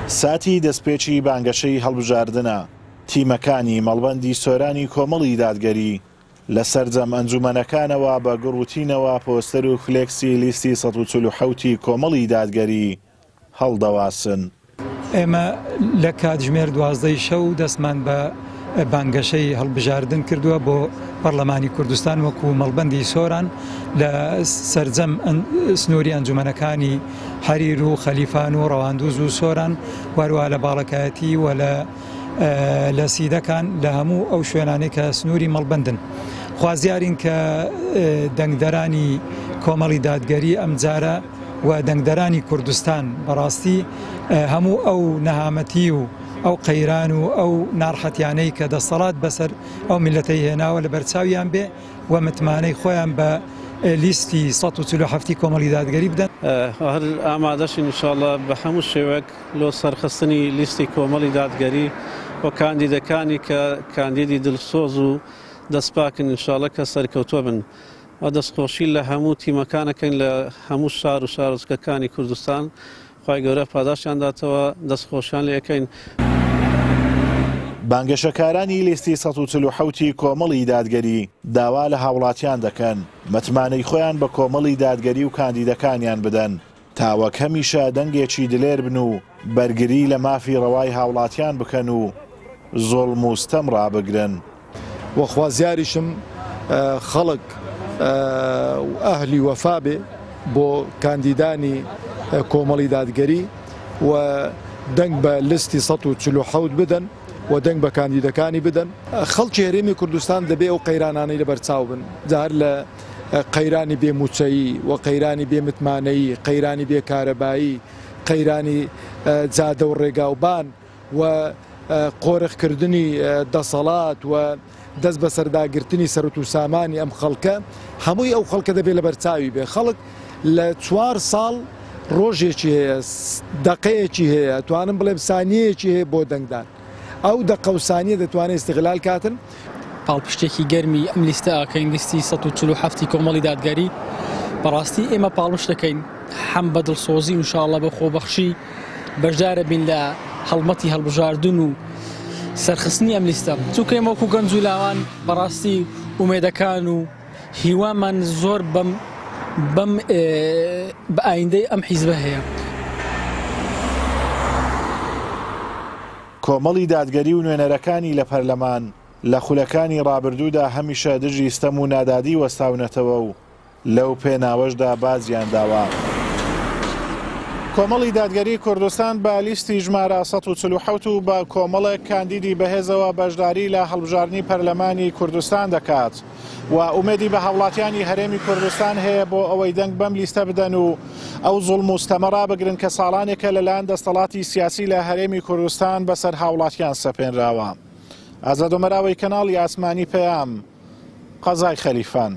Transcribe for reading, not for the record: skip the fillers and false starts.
ساتی دەستپێکی بانگەشەی هەڵبژاردنە، تیمەکانی مەڵبەندی سۆرانی کۆمەڵی دادگەری لە سەرجەم ئەنجومەنەکانەوە بە گوڕ و تینەوە پۆستەر و فلێکسی لیستی 147 ی کۆمەڵی دادگەری هەڵدەواسن. ئێمە لە کاتژمێر 12 ی شەو دەستمان بە بانگەشەی هەڵبژاردن کردووە بۆ پەڕلەمانی کوردستان وەکو مەڵبەندی سۆران لە سەرجەم سنووری ئەنجومەنەکانی حەریر و خەلیفان و ڕەواندوز و سۆران و هەروەها لە باڵەکایەتی و لە لە سیدەکان لە هەموو ئەو شوێنانەی کە سنووری مەڵبەندن. خوازیارین کە دەنگدەرانی کۆمەڵی دادگەری ئەمجارە و دەنگدەرانی کوردستان بەڕاستی هەموو ئەو نەهامەتی و ئەو قەیران و ئەو ناڕحەتیانەی کە دەسەڵات بەسەر ئەو میللەتەی هێناوە لە بەرچاویان بێ و متمانەی خۆیان بە لیستی 147 ی کۆمەڵی دادگەری بدەن. هەر ئامادەشین ان شاء اللە بە هەموو شێوەیەک لۆ سەرخستنی لیستی کۆمەڵی دادگەری و کاندیدەکانی کە کاندیدی دلسۆز و دەستپاکن ان شاء اللە کە سەرکەوتوە بن و دەستخۆشی لە هەموو تیمەکان ئەکەین لە هەموو شار و شارۆچکەکانی کوردستان خوای گەورە پاداشتیان داتەوە دەستخۆشیان لێ ئەکەین. بانگەشەکارانی لیستی 147 ی کۆمەڵی دادگەری داوا لە هاوڵاتیان دەکەن متمانەی خۆیان بە کۆمەڵی دادگەری و کاندیدەکانیان بدەن تا وەک هەمیشە دەنگێکی دلێر بن و بەرگری لە مافی ڕەوای هاوڵاتیان بکەن و زوڵم و ستەم ڕابگرن. وە خوازیاریشم خەڵک ئەهلی وەفا بێ بۆ کاندیدانی کۆمەڵی دادگەری و دەنگ بە لستی 147 بدەن و دەنگ بە کاندیدەکانی بدەن. خەڵکی هەرێمی کوردستان دەبێ ئەو قەیرانانەی لەبەرچاو بن، جا هەر لە قەیرانی بێ مووچەیی و قەیرانی بێ متمانەیی، قەیرانی بێ کارەبایی، قەیرانی جادە و ڕێگاوبان و قۆرخکردنی دەسەڵات و دەست بەسەرداگرتنی سەروت و سامانی ئەم خەڵکە، هەمووی ئەو خەڵکە دەبێت لەبەرچاوی بێ. خەڵک لە چوار ساڵ ڕۆژێکی هەیە، دەقەیەکی هەیە، ئەتوانم بڵێم سانیەیەکی هەیە بۆ دەنگدان. ئەو دەقە و سانیە دەتوانێت ئیستغلال کاتن. پاڵپشتێکی گەرمی ئەم لیستە ئەکەین، لیستی 147 ی کۆمەڵی دادگەری. بەڕاستی ئێمە پاڵپشت دەکەین هەم بە دڵسۆزی و ئینشاڵڵا بە خۆبەخشی بەشدارەبین لە هەڵمەتی هەڵبژاردن و سەرخستنی ئەم لیستە، چونکە ئێمە وەکو گەنج و لاوان بەڕاستی ئومێدەکان و هیوامان زۆر بەم بەم بە ئایندەی ئەم حیزبە هەیە. کۆمەڵی دادگەری و نوێنەرەکانی لە پەرلەمان لە خولەکانی ڕابردوودا هەمیشە دژی ستەم و نادادی وەستاونەتەوە و لەو پێناوەشدا باجیان داوە. کۆمەڵی دادگەری کوردستان بە لیستی ژمارە 147 و بە کۆمەڵێک کاندیدی بەهێزەوە بەشداری لە هەڵبژاردنی پەرلەمانی کوردستان دەکات و ئومێدی بە هاوڵاتیانی هەرێمی کوردستان هەیە بۆ ئەوەی دەنگ بەم لیستە بدەن و ئەو زوڵم و ستەمە ڕابگرن کە ساڵانێکە لەلایەن دەستەڵاتی سیاسی لە هەرێمی کوردستان بەسەر هاوڵاتیان سەپێنراوە. ئازاد ئۆمەراوەی کەناڵی ئاسمانی پەیام، قەزای خەلیفان.